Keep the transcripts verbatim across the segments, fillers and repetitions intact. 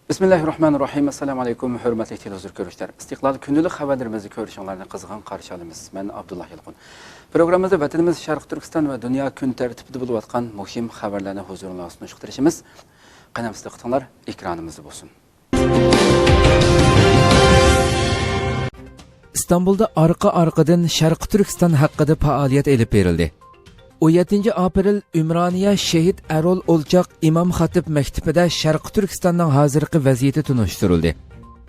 بىسمىللاھىررەھمانىررەھىم. ئەسسالامۇ ئەلەيكۇم، ھۆرمەتلىك تېلېۋىزور كۆرۈشلەر. ئىستىقلال كۈندىلىك خەۋەرلىرىمىزنى كۆرۈشۈڭلارنى قىزغىن قارشى ئالىمىز. مەن ئابدۇللا يالقۇن. پروگراممىمىزدا ۋەتىنىمىز شەرقىي تۈركىستان ۋە دۇنيا كۈن تەرتىپىدە بولۇۋاتقان مۇھىم خەۋەرلەرنى ھۇزۇرۇڭلارغا سۇنۇشقا تىرىشىمىز. قېنى، سىز دىققىتىڭلار ئېكرانىمىزدا بولسۇن. ئىستانبۇلدا ئارقا-ئارقىدىن شەرقىي تۈركىستان ھەققىدە پائالىيەت ئېلىپ بېرىلدى. ئون يەتتىنچى ئاپرېل ئۈمرانىيە شېھىت ئەرول ئولچاق ئىمام خاتىپ مەكتىپىدە شەرقىي تۈركىستاننىڭ ھازىرقى ۋەزىيىتى تونۇشتۇرۇلدى.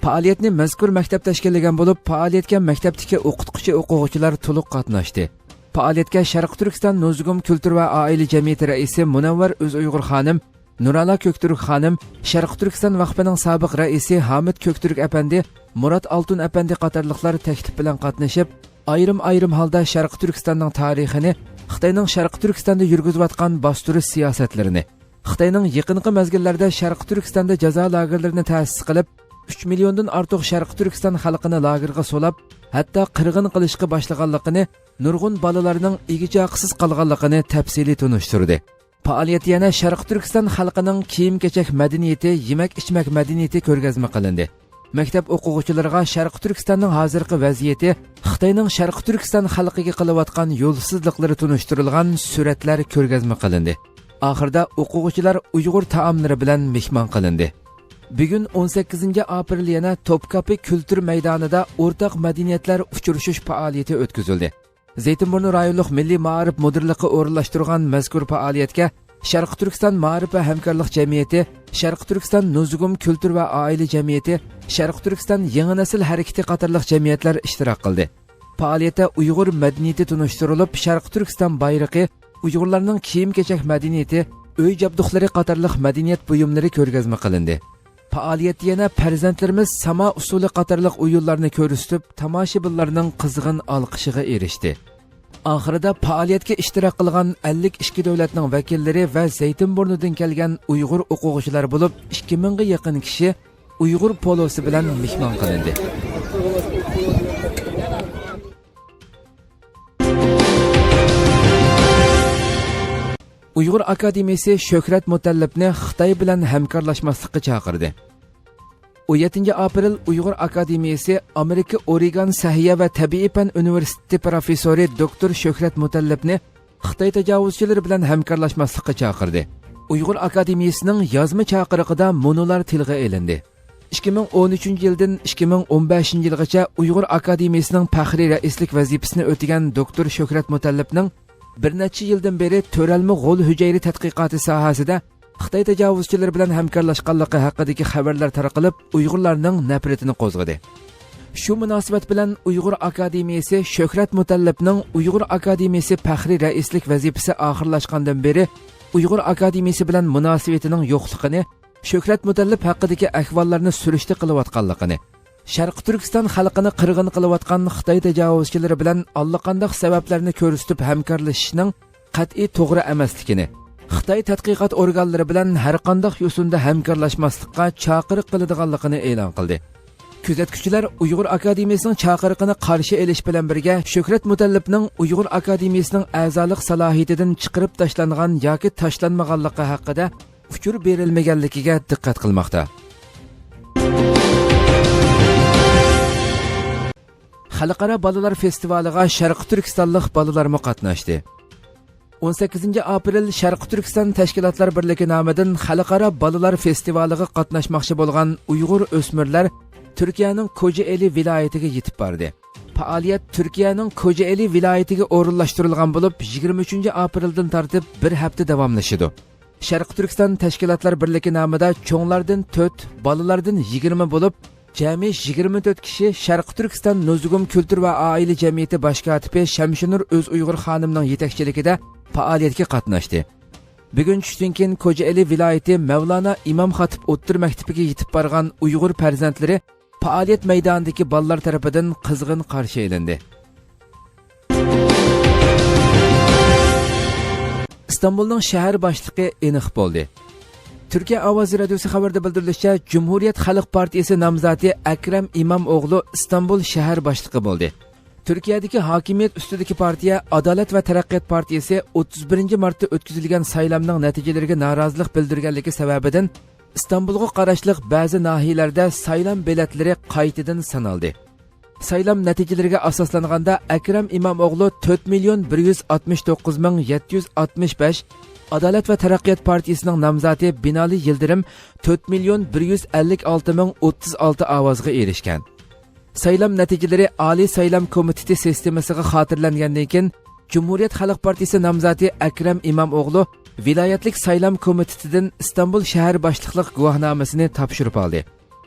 پائالىيەتنى مەزكۇر مەكتەپ تەشكىللىگەن بولۇپ، پائالىيەتكە مەكتەپتىكى ئوقۇتقۇچى-ئوقۇغۇچىلار تولۇق قاتناشتى. پائالىيەتكە شەرقىي تۈركىستان نۇزۇگۇم كۈلتۈر ۋە ئائىلە جەمئىيىتى رەئىسى مۇنەۋۋەر ئۆزئۇيغۇر خانىم، نۇرئالا كۆكتۈرك خانىم، شەرقىي تۈركىستان ۋەقپىنىڭ سابىق رەئىسى ھامىت كۆكتۈرك ئەپەندى، مۇرات ئالتۇن ئەپەندى قاتارلىقلار تەكلىپ بىلەن قاتنىشىپ، ئايرىم-ئايرىم ھالدا شەرقىي تۈركىستاننىڭ تارىخىنى، خىتاينىڭ شەرقىي تۈركىستاندا يۈرگۈزۈۋاتقان باستۇرۇش سىياسەتلىرىنى، خىتاينىڭ يېقىنقى مەزگىللەردە شەرقىي تۈركىستاندا جازا لاگېرلىرىنى تەسىس قىلىپ، ئۈچ مىليوندىن ئارتۇق شەرقىي تۈركىستان خەلقىنى لاگېرغا سولاپ، ھەتتا قىرغىن قىلىشقا باشلىغانلىقىنى، نۇرغۇن بالىلارنىڭ ئىگە-چاقىسىز قالغانلىقىنى تەپسىلىي تونۇشتۇردى. پائالىيەتتە يەنە شەرقىي تۈركىستان خەلقىنىڭ كىيىم-كېچەك مەدەنىيىتى، يېمەك-ئىچمەك مەدەنىيىتى كۆرگەزمە قىلىندى. مەكتەپ ئوقۇغۇچىلىرىغا شەرقىي تۈركىستاننىڭ ھازىرقى ۋەزىيىتى، خىتاينىڭ شەرقىي تۈركىستان خەلقىگە قىلىۋاتقان يولسىزلىقلىرى تونۇشتۇرۇلغان سۈرەتلەر كۆرگەزمە قىلىندى. ئاخىرىدا ئوقۇغۇچىلار ئۇيغۇر تائاملىرى بىلەن مېھمان قىلىندى. بۈگۈن ئون سەككىزىنچى ئاپرېل يەنە توپكاپى كۈلتۈر مەيدانىدا ئورتاق مەدەنىيەتلەر ئۇچرىشىش پائالىيىتى ئۆتكۈزۈلدى. زەيتىنبۇرنى رايونلۇق مىللىي مائارىپ مۇدىرلىقى ئورۇنلاشتۇرغان مەزكۇر پائالىيەتكە شەرقىي تۈركىستان مائارىپ ۋە ھەمكارلىق جەمئىيىتى، شەرقىي تۈركىستان نۇزۇگۇم كۈلتۈر ۋە ئائىلە جەمئىيىتى، شەرقىي تۈركىستان يېڭى نەسىل ھەرىكىتى قاتارلىق جەمئىيەتلەر ئىشتىراك قىلدى. پائالىيەتتە ئۇيغۇر مەدەنىيىتى تونۇشتۇرۇلۇپ، شەرقىي تۈركىستان بايرىقى، ئۇيغۇرلارنىڭ كىيىم-كېچەك مەدەنىيىتى، ئۆي جابدۇقلىرى قاتارلىق مەدەنىيەت بۇيۇملىرى كۆرگەزمە قىلىندى. پائالىيەتتە يەنە پەرزەنتلىرىمىز ساما ئۇسسۇلى قاتارلىق ئويۇنلارنى كۆرسىتىپ، تاماشىبىنلارنىڭ قىزغىن ئالقىشىغا ئېرىشتى. ئاخىرىدا پائالىيەتكە ئىشتىراك قىلغان ئەللىك ئىككى دۆلەتنىڭ ۋەكىللىرى ۋە زەيتىنبۇرنىدىن كەلگەن ئۇيغۇر ئوقۇغۇچىلار بولۇپ، ئىككى مىڭغا يېقىن كىشى ئۇيغۇر پولوسى بىلەن مېھمان قىلىندى. ئۇيغۇر ئاكادېمىيىسى شۆھرەت مۇتەللىپنى خىتاي بىلەن ھەمكارلاشماسلىققا چاقىردى. ئون يەتتىنچى ئاپرېل ئۇيغۇر ئاكادېمىيىسى ئامېرىكا ئورېگان سەھىيە ۋە تەبىئىي پەن ئۇنىۋېرسىتېتى پروفېسسورى دوكتور شۆھرەت مۇتەللىپنى خىتاي تاجاۋۇزچىلىرى بىلەن ھەمكارلاشماسلىققا چاقىردى. ئۇيغۇر ئاكادېمىيىسىنىڭ يازما چاقىرىقىدا مۇنۇلار تىلغا ئېلىندى. ئىككى مىڭ ئون ئۈچىنچى يىلدىن ئىككى مىڭ ئون بەشىنچى يىلغىچە ئۇيغۇر ئاكادېمىيىسىنىڭ پەخرىي رەئىسلىك ۋەزىپىسىنى ئۆتىگەن دوكتور شۆھرەت مۇتەللىپنىڭ بىر نەچچە يىلدىن بېرى تۆرەلمە غول ھۈجەيرە تەتقىقاتى ساھەسىدە خىتاي تاجاۋۇزچىلىرى بىلەن ھەمكارلاشقانلىقى ھەققىدىكى خەۋەرلەر تارقىلىپ، ئۇيغۇرلارنىڭ نەپرىتىنى قوزغىدى. شۇ مۇناسىۋەت بىلەن ئۇيغۇر ئاكادېمىيىسى شۆھرەت مۇتەللىپنىڭ ئۇيغۇر ئاكادېمىيىسى پەخرىي رەئىسلىك ۋەزىپىسى ئاخىرلاشقاندىن بېرى ئۇيغۇر ئاكادېمىيىسى بىلەن مۇناسىۋىتىنىڭ يوقلۇقىنى، شۆھرەت مۇتەللىپ ھەققىدىكى ئەھۋاللارنى سۈرۈشتە قىلىۋاتقانلىقىنى، شەرقىي تۈركىستان خەلقىنى قىرغىن قىلىۋاتقان خىتاي تاجاۋۇزچىلىرى بىلەن ئاللىقانداق سەۋەبلەرنى كۆرسىتىپ ھەمكارلىشىشنىڭ قەتئىي توغرا ئەمەسلىكىنى، خىتاي تەتقىقات ئورگانلىرى بىلەن ھەرقانداق يوسۇندا ھەمكارلاشماسلىققا چاقىرىق قىلىدىغانلىقىنى ئېلان قىلدى. كۆزەتكۈچىلەر ئۇيغۇر ئاكادېمىيىسىنىڭ چاقىرىقىنى قارشى ئېلىش بىلەن بىرگە، شۆھرەت مۇتەللىپنىڭ ئۇيغۇر ئاكادېمىيىسىنىڭ ئەزالىق سالاھىيىتىدىن چىقىرىپ تاشلانغان ياكى تاشلانمىغانلىقى ھەققىدە ئۇچۇر بېرىلمىگەنلىكىگە دىققەت قىلماقتا. خەلقئارا بالىلار فېستىۋالىغا شەرقىي تۈركىستانلىق بالىلارمۇ قاتناشتى. ئون سەككىزىنچى ئاپرېل شەرقىي تۈركىستان تەشكىلاتلار بىرلىكى نامىدىن خەلقئارا بالىلار فېستىۋالىغا قاتناشماقچى بولغان ئۇيغۇر ئۆسمۈرلەر تۈركىيەنىڭ كوجائېلى ۋىلايىتىگە يېتىپ باردى. پائالىيەت تۈركىيەنىڭ كوجائېلى ۋىلايىتىگە ئورۇنلاشتۇرۇلغان بولۇپ، يىگىرمە ئۈچىنچى ئاپرېلدىن تارتىپ بىر ھەپتە داۋاملىشىدۇ. شەرقىي تۈركىستان تەشكىلاتلار بىرلىكى نامىدا چوڭلاردىن تۆت، بالىلاردىن يىگىرمە بولۇپ، جەمئىي يىگىرمە تۆت كىشى شەرقىي تۈركىستان نۇزۇگۇم كۈلتۈر ۋە ئائىلە جەمئىيىتى باش كاتىپى شەمشىنۇر ئۆزئۇيغۇر خانىمنىڭ يېتەكچىلىكىدە پائالىيەتكە قاتناشتى. بۈگۈن چۈشتىن كېيىن كوجائېلى ۋىلايىتى مەۋلانا ئىمام خاتىپ ئوتتۇرا مەكتىپىگە يېتىپ بارغان ئۇيغۇر پەرزەنتلىرى پائالىيەت مەيدانىدىكى بالىلار تەرىپىدىن قىزغىن قارشى ئېلىندى. ئىستانبۇلنىڭ شەھەر باشلىقى ئېنىق بولدى. تۈركىيە ئاۋازى رادىيوسى خەۋىرىدە بىلدۈرۈلۈشىچە، جۇمھۇرىيەت خەلق پارتىيىسى نامزاتى ئەكرەم ئىمامئوغلۇ ئىستانبۇل شەھەر باشلىقى بولدى. تۈركىيەدىكى ھاكىمىيەت ئۈستىدىكى پارتىيە ئادالەت ۋە تەرەققىيات پارتىيىسى ئوتتۇز بىرىنچى مارتتا ئۆتكۈزۈلگەن سايلامنىڭ نەتىجىلىرىگە نارازىلىق بىلدۈرگەنلىكى سەۋەبىدىن ئىستانبۇلغا قاراشلىق بەزى ناھىيەلەردە سايلام بېلەتلىرى قايتىدىن سانالدى. سايلام نەتىجىلىرىگە ئاساسلانغاندا، ئەكرەم ئىمامئوغلۇ تۆت مىليون بىر يۈز ئاتمىش توققۇز مىڭ يەتتە يۈز ئاتمىش بەش، ئادالەت ۋە تەرەققىيات پارتىيىسىنىڭ نامزاتى بىنالى يىلدىرىم تۆت مىليون بىر يۈز ئەللىك ئالتە مىڭ ئوتتۇز ئالتە ئاۋازغا ئېرىشكەن. سايلام نەتىجىلىرى ئالىي سايلام كومىتېتى سىستېمىسىغا خاتىرىلەنگەندىن كېيىن، جۇمھۇرىيەت خەلق پارتىيىسى نامزاتى ئەكرەم ئىمامئوغلۇ ۋىلايەتلىك سايلام كومىتېتىدىن ئىستانبۇل شەھەر باشلىقلىق گۇۋاھنامىسىنى تاپشۇرۇپ ئالدى.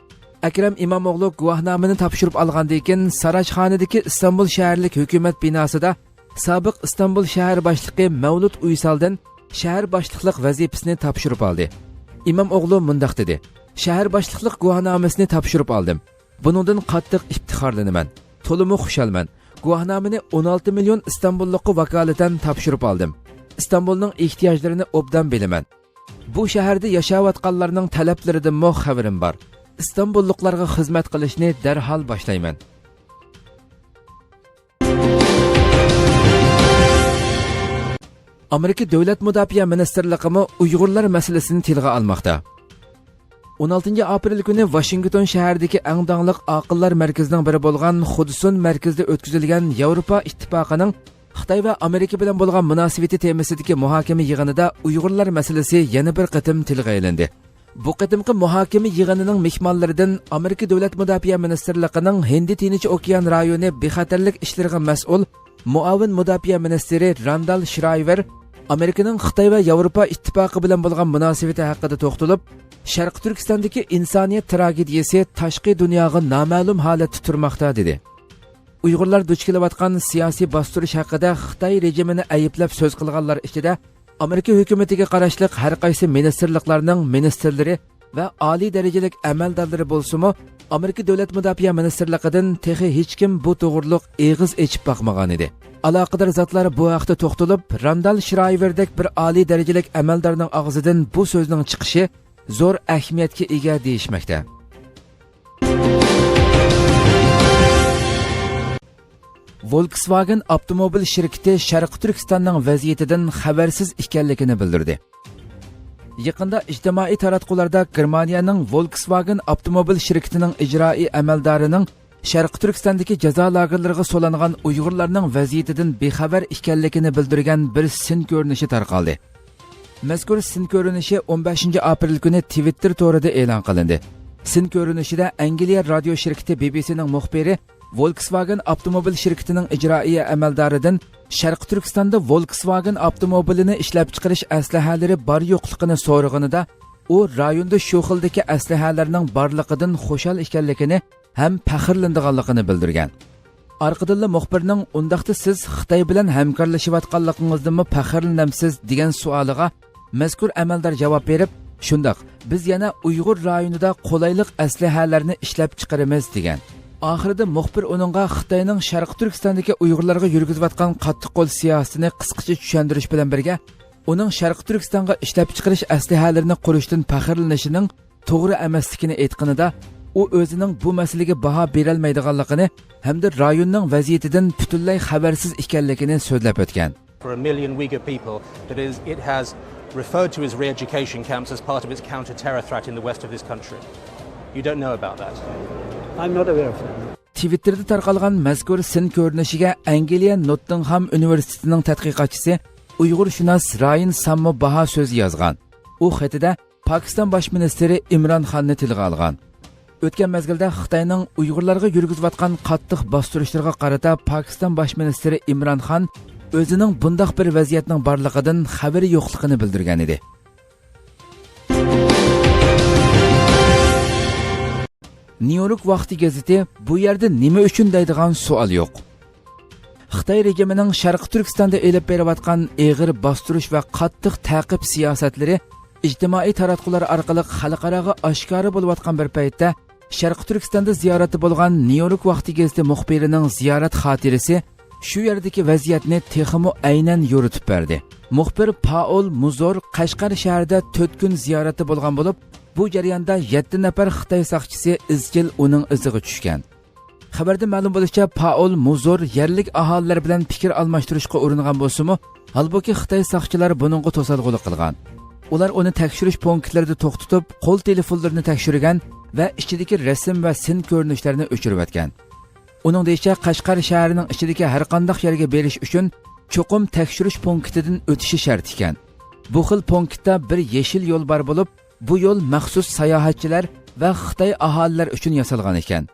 ئەكرەم ئىمامئوغلۇ گۇۋاھنامىنى تاپشۇرۇپ ئالغاندىن كېيىن، ساراجخانىدىكى ئىستانبۇل شەھەرلىك ھۆكۈمەت بىناسىدا سابىق ئىستانبۇل شەھەر باشلىقى مەۋلۇت ئۇيسالدىن شەھەر باشلىقلىق ۋەزىپىسىنى تاپشۇرۇپ ئالدى. ئىمامئوغلۇ مۇنداق دېدى: شەھەر باشلىقلىق گۇۋاھنامىسىنى تاپشۇرۇپ ئالدىم. بۇنىڭدىن قاتتىق ئىپتىخارلىنىمەن. تولىمۇ خۇشالمەن. گۇۋاھنامىنى ئون ئالتە مىليون ئىستانبۇللۇققا ۋاكالىتەن تاپشۇرۇپ ئالدىم. ئىستانبۇلنىڭ ئېھتىياجلىرىنى ئوبدان بىلىمەن. بۇ شەھەردە ياشاۋاتقانلارنىڭ تەلەپلىرىدىنمۇ خەۋىرىم بار. ئىستانبۇللۇقلارغا خىزمەت قىلىشنى دەرھال باشلايمەن. ئامېرىكا دۆلەت مۇداپىئە مىنىستىرلىقىمۇ ئۇيغۇرلار مەسىلىسىنى تىلغا ئالماقتا. ئون ئالتىنچى ئاپرېل كۈنى ۋاشىنگتون شەھىرىدىكى ئەڭ داڭلىق ئاقىللار مەركىزىنىڭ بىرى بولغان خۇدسۇن مەركىزىدە ئۆتكۈزۈلگەن ياۋروپا ئىتتىپاقىنىڭ خىتاي ۋە ئامېرىكا بىلەن بولغان مۇناسىۋىتى تېمىسىدىكى مۇھاكىمە يىغىنىدا ئۇيغۇرلار مەسىلىسى يەنە بىر قېتىم تىلغا ئېلىندى. بۇ قېتىمقى مۇھاكىمە يىغىنىنىڭ مېھمانلىرىدىن ئامېرىكا دۆلەت مۇداپىئە مىنىستىرلىقىنىڭ ھىندى تىنچ ئوكيان رايونى بىخەتەرلىك ئىشلىرىغا مەسئۇل مۇئاۋىن مۇداپىئە مىنىستىرى راندال شرايۋېر ئامېرىكىنىڭ خىتاي ۋە ياۋروپا ئىتتىپاقى بىلەن بولغان مۇناسىۋىتى ھەققىدە توختىلىپ، شەرقىي تۈركىستاندىكى ئىنسانىيەت تراگېدىيىسى تاشقى دۇنياغا نامەلۇم ھالەتتە تۇرماقتا، دېدى. ئۇيغۇرلار دۇچ كېلىۋاتقان سىياسىي باستۇرۇش ھەققىدە خىتاي رېجىمىنى ئەيىبلەپ سۆز قىلغانلار ئىچىدە، ئامېرىكا ھۆكۈمىتىگە قاراشلىق ھەر قايسى مىنىستىرلىقلارنىڭ مىنىستىرلىرى ۋە ئالىي دەرىجىلىك ئەمەلدارلىرى بولسىمۇ، ئامېرىكا دۆلەت مۇداپىئە مىنىستىرلىقىدىن تېخى ھېچكىم بۇ توغرۇلۇق ئېغىز ئېچىپ باقمىغانىدى. ئالاقىدار زاتلار بۇ ھەقتە توختىلىپ، راندال شرايۋېردەك بىر ئالىي دەرىجىلىك ئەمەلدارنىڭ ئاغزىدىن بۇ سۆزنىڭ چىقىشى زور ئەھمىيەتكە ئىگە دېيىشمەكتە. ۋولكسۋاگېن ئاپتوموبىل شىركىتى شەرقىي تۈركىستاننىڭ ۋەزىيىتىدىن خەۋەرسىز ئىكەنلىكىنى بىلدۈردى. يېقىندا ئىجتىمائىي تاراتقۇلاردا گېرمانىيەنىڭ ۋولكسۋاگېن ئاپتوموبىل شىركىتىنىڭ ئىجرائىي ئەمەلدارىنىڭ شەرقىي تۈركىستاندىكى جازا لاگېرلىرىغا سولانغان ئۇيغۇرلارنىڭ ۋەزىيىتىدىن بىخەۋەر ئىكەنلىكىنى بىلدۈرگەن بىر سىن كۆرۈنۈشى تارقالدى. مەزكۇر سىن كۆرۈنۈشى ئون بەشىنچى ئاپرېل كۈنى تىۋىتتېر تورىدا ئېلان قىلىندى. سىن كۆرۈنۈشىدە ئەنگلىيە رادىيو شىركىتى بى بى سىنىڭ مۇخبىرى ۋولكسۋاگېن ئاپتوموبىل شىركىتىنىڭ ئىجرائىيە ئەمەلدارىدىن شەرقىي تۈركىستاندا ۋولكسۋاگېن ئاپتوموبىلىنى ئىشلەپچىقىرىش ئەسلىھەلىرى بار يوقلۇقىنى سورىغىنىدا، ئۇ رايوندا شۇ خىلدىكى ئەسلىھەلەرنىڭ بارلىقىدىن خۇشال ئىكەنلىكىنى ھەم پەخىرلىنىدىغانلىقىنى بىلدۈرگەن. ئارقىدىنلا مۇخبىرنىڭ، ئۇنداقتا سىز خىتاي بىلەن ھەمكارلىشىۋاتقانلىقىڭىزدىنمۇ پەخىرلىنەمسىز؟ دېگەن سوئالىغا مەزكۇر ئەمەلدار جاۋاب بېرىپ، شۇنداق، بىز يەنە ئۇيغۇر رايونىدا قولايلىق ئەسلىھەلەرنى ئىشلەپچىقىرىمىز، دېگەن. ئاخىرىدا مۇخبىر ئۇنىڭغا خىتاينىڭ شەرقىي تۈركىستاندىكى ئۇيغۇرلارغا يۈرگۈزۈۋاتقان قاتتىق قول سىياسىتىنى قىسقىچە چۈشەندۈرۈش بىلەن بىرگە، ئۇنىڭ شەرقىي تۈركىستانغا ئىشلەپچىقىرىش ئەسلىھەلىرىنى قۇرۇشتىن پەخىرلىنىشىنىڭ توغرا ئەمەسلىكىنى ئېيتقىنىدا، ئۇ ئۆزىنىڭ بۇ مەسىلىگە باھا بېرەلمەيدىغانلىقىنى ھەمدە رايوننىڭ ۋەزىيىتىدىن پۈتۈنلەي خەۋەرسىز ئىكەنلىكىنى سۆزلەپ ئۆتكەن. For a million Uyghur people, that is, it has referred to as re-education camps as part of its counter-terror threat in the west of this country. You don't know about that? I'm not aware of that. تىۋىتتېردا تارقالغان مەزكۇر سىن كۆرۈنۈشىگە ئەنگلىيە نوتتىنغھام ئۇنىۋېرسىتېتىنىڭ تەتقىقاتچىسى، ئۇيغۇرشۇناس رايىن ساممۇ باھا سۆزى يازغان. ئۇ خېتىدە پاكىستان باش مىنىستىرى ئىمران خاننى تىلغا ئالغان. ئۆتكەن مەزگىلدە خىتاينىڭ ئۇيغۇرلارغا يۈرگۈزۈۋاتقان قاتتىق باستۇرۇشلىرىغا قارىتا پاكىستان باش مىنىستىرى ئىمران خان ئۆزىنىڭ بۇنداق بىر ۋەزىيەتنىڭ بارلىقىدىن خەۋىرى يوقلۇقىنى بىلدۈرگەن ئىدى. نيۇ يورك ۋاقتى گېزىتى بۇ يەردە نېمە ئۈچۈن دەيدىغان سوئال يوق. خىتاي رېجىمىنىڭ شەرقىي تۈركىستاندا ئېلىپ بېرىۋاتقان ئېغىر باستۇرۇش ۋە قاتتىق تەقىپ سىياسەتلىرى ئىجتىمائىي تاراتقۇلار ئارقىلىق خەلقئاراغا ئاشكارا بولۇۋاتقان بىر پەيتتە، شەرقىي تۈركىستاندا زىيارەتتە بولغان نيۇ يورك ۋاقتى گېزىتى مۇخبىرىنىڭ زىيارەت خاتىرىسى شۇ يەردىكى ۋەزىيەتنى تېخىمۇ ئەينەن يورۇتۇپ بەردى. مۇخبىر پائول مۇزور قەشقەر شەھىرىدە تۆت كۈن زىيارەتتە بولغان بولۇپ، بۇ جەرياندا يەتتە نەپەر خىتاي ساقچىسى ئىزچىل ئۇنىڭ ئىزىغا چۈشكەن. خەۋەردە مەلۇم بولۇشىچە، پائول مۇزور يەرلىك ئاھالىلەر بىلەن پىكىر ئالماشتۇرۇشقا ئۇرۇنغان بولسىمۇ، ھالبۇكى خىتاي ساقچىلار بۇنىڭغا توسالغۇلۇق قىلغان. ئۇلار ئۇنى تەكشۈرۈش پونكىتلىرىدا توختىتىپ، قول تېلېفونلىرىنى تەكشۈرگەن ۋە ئىچىدىكى رەسىم ۋە سىن كۆرۈنۈشلەرنى ئۆچۈرۈۋەتكەن. ئۇنىڭ دېيىشىچە، قەشقەر شەھىرىنىڭ ئىچىدىكى ھەرقانداق يەرگە بېرىش ئۈچۈن چوقۇم تەكشۈرۈش پونكىتىدىن ئۆتۈشى شەرت ئىكەن. بۇ خىل پونكىتتا بىر يېشىل يول بار بولۇپ، بۇ يول مەخسۇس ساياھەتچىلەر ۋە خىتاي ئاھالىلەر ئۈچۈن ياسالغان ئىكەن.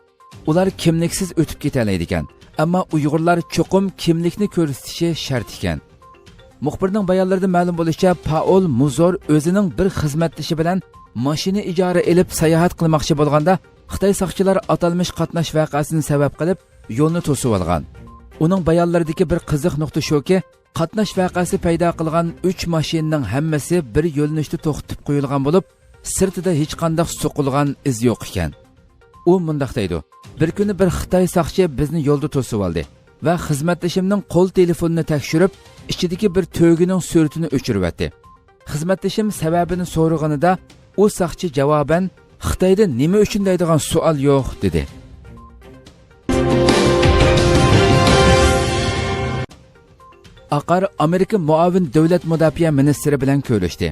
ئۇلار كىملىكسىز ئۆتۈپ كېتەلەيدىكەن، ئەمما ئۇيغۇرلار چوقۇم كىملىكنى كۆرسىتىشى شەرت ئىكەن. مۇخبىرنىڭ بايانلىرىدىن مەلۇم بولۇشىچە، پائول مۇزور ئۆزىنىڭ بىر خىزمەتدىشى بىلەن ماشىنا ئىجارە ئېلىپ ساياھەت قىلماقچى بولغاندا، خىتاي ساقچىلار ئاتالمىش قاتناش ۋەقەسىنى سەۋەب قىلىپ، يولنى توسۇۋالغان. ئۇنىڭ بايانلىرىدىكى بىر قىزىق نۇقتا شۇكى، قاتناش ۋەقەسى پەيدا قىلغان ئۈچ ماشىنىنىڭ ھەممىسى بىر يۆنىلىشتە توختىتىپ قويۇلغان بولۇپ، سىرتىدا ھېچقانداق سوقۇلغان ئىز يوق ئىكەن. ئۇ مۇنداق دەيدۇ: «بىر كۈنى بىر خىتاي ساقچى بىزنى يولدا توسۇۋالدى ۋە خىزمەتدىشىمنىڭ قول تېلېفونىنى تەكشۈرۈپ، ئىچىدىكى بىر تۆگىنىڭ سۈرىتىنى ئۆچۈرۈۋەتتى. خىزمەتدىشىم سەۋەبىنى سورىغىنىدا، ئۇ ساقچى جاۋابەن، 'خىتايدا نېمە ئۈچۈن دەيدىغان سوئال يوق' دېدى.» ئاقار ئامېرىكا مۇئاۋىن دۆلەت مۇداپىئە مىنىستىرى بىلەن كۆرۈشتى.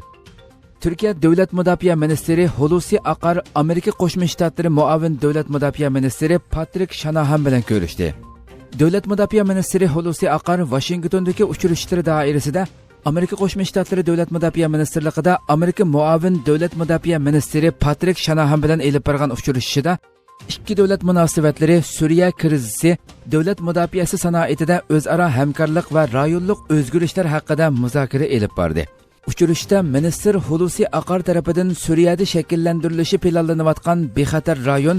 تۈركىيە دۆلەت مۇداپىئە مىنىستىرى ھۇلۇسى ئاقار ئامېرىكا قوشما شتاتلىرى مۇئاۋىن دۆلەت مۇداپىئە مىنىستىرى پاترىك شاناھان بىلەن كۆرۈشتى. دۆلەت مۇداپىئە مىنىستىرى ھۇلۇسى ئاقار ۋاشىنگتوندىكى ئۇچرىشىشلىرى دائىرىسىدە ئامېرىكا قوشما شتاتلىرى دۆلەت مۇداپىئە مىنىستىرلىقىدا ئامېرىكا مۇئاۋىن دۆلەت مۇداپىئە مىنىستىرى پاترىك شاناھان بىلەن ئېلىپ بارغان ئۇچرىشىشىدا ئىككى دۆلەت مۇناسىۋەتلىرى، سۈرىيە كىرىزىسى، دۆلەت مۇداپىئەسى سانائىتىدە ئۆزئارا ھەمكارلىق ۋە رايونلۇق ئۆزگىرىشلەر ھەققىدە مۇزاكىرە ئېلىپ باردى. ئۇچرىشىشتا مىنىستىر ھۇلۇسى ئاقار تەرىپىدىن سۈرىيەدە شەكىللەندۈرۈلۈشى پىلانلىنىۋاتقان بىخەتەر رايون،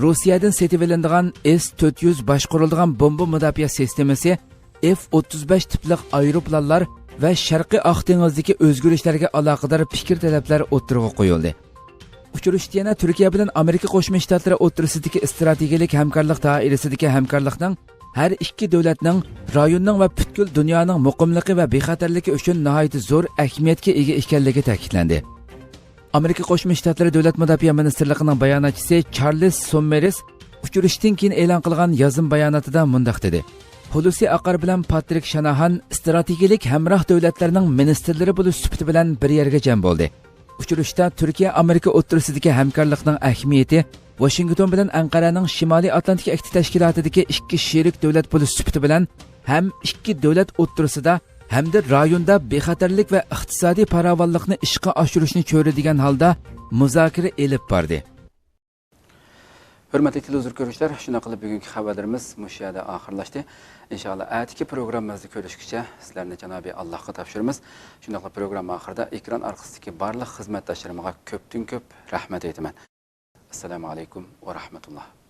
روسىيەدىن سېتىۋېلىنىدىغان ئېس تۆت يۈز باشقۇرۇلىدىغان بومبا مۇداپىئە سىستېمىسى، ئېف ئوتتۇز بەش تىپلىق ئايروپىلانلار ۋە شەرقىي ئاق دېڭىزدىكى ئۆزگىرىشلەرگە ئالاقىدار پىكىر تەلەپلەر ئوتتۇرىغا قويۇلدى. ئۇچرىشىشتا يەنە تۈركىيە بىلەن ئامېرىكا قوشما شتاتلىرى ئوتتۇرىسىدىكى ئىستراتېگىيەلىك ھەمكارلىق دائىرىسىدىكى ھەمكارلىقنىڭ ھەر ئىككى دۆلەتنىڭ، رايوننىڭ ۋە پۈتكۈل دۇنيانىڭ مۇقىملىقى ۋە بىخەتەرلىكى ئۈچۈن ناھايىتى زور ئەھمىيەتكە ئىگە ئىكەنلىكى تەكىتلەندى. ئامېرىكا قوشما شتاتلىرى دۆلەت مۇداپىئە مىنىستىرلىقىنىڭ باياناتچىسى چارلىز سوممېرس ئۇچرىشىشتىن كېيىن ئېلان قىلغان يازما باياناتىدا مۇنداق دېدى: «ھۇلۇسى ئاقار بىلەن پاترىك شاناھان ئىستراتېگىيەلىك ھەمراھ دۆلەتلەرنىڭ مىنىستىرلىرى بولۇش سۈپىتى بىلەن بىر يەرگە جەم بولدى.» ئۇچرىشىشتا تۈركىيە ئامېرىكا ئوتتۇرىسىدىكى ھەمكارلىقنىڭ ئەھمىيىتى، ۋاشىنگتون بىلەن ئەنقەرەنىڭ شىمالىي ئاتلانتىك ئەھدى تەشكىلاتىدىكى ئىككى شېرىك دۆلەت بولۇش سۈپىتى بىلەن ھەم ئىككى دۆلەت ئوتتۇرىسىدا ھەمدە رايوندا بىخەتەرلىك ۋە ئىقتىسادىي پاراۋانلىقنى ئىشقا ئاشۇرۇشنى چۆرىدىگەن ھالدا مۇزاكىرە ئېلىپ باردى. ھۆرمەتلىك تېلېۋىزور كۆرۈشلەر، شۇنداق قىلىپ بۈگۈنكى خەۋەرلىرىمىز مۇشۇ يەردە ئاخىرلاشتى. ئىنشائاللا، ئەتىكى پروگراممىمىزدا كۆرۈشكىچە سىلەرنى جانابى ئاللاھقا تاپشۇرىمىز. شۇنداقلا پروگرامما ئاخىرىدا ئېكران ئارقىسىدىكى بارلىق خىزمەتداشلىرىمغا كۆپتىن كۆپ رەھمەت ئېيتىمەن. ئەسسالامۇ ئەلەيكۇم ۋە رەھمەتۇللاھ.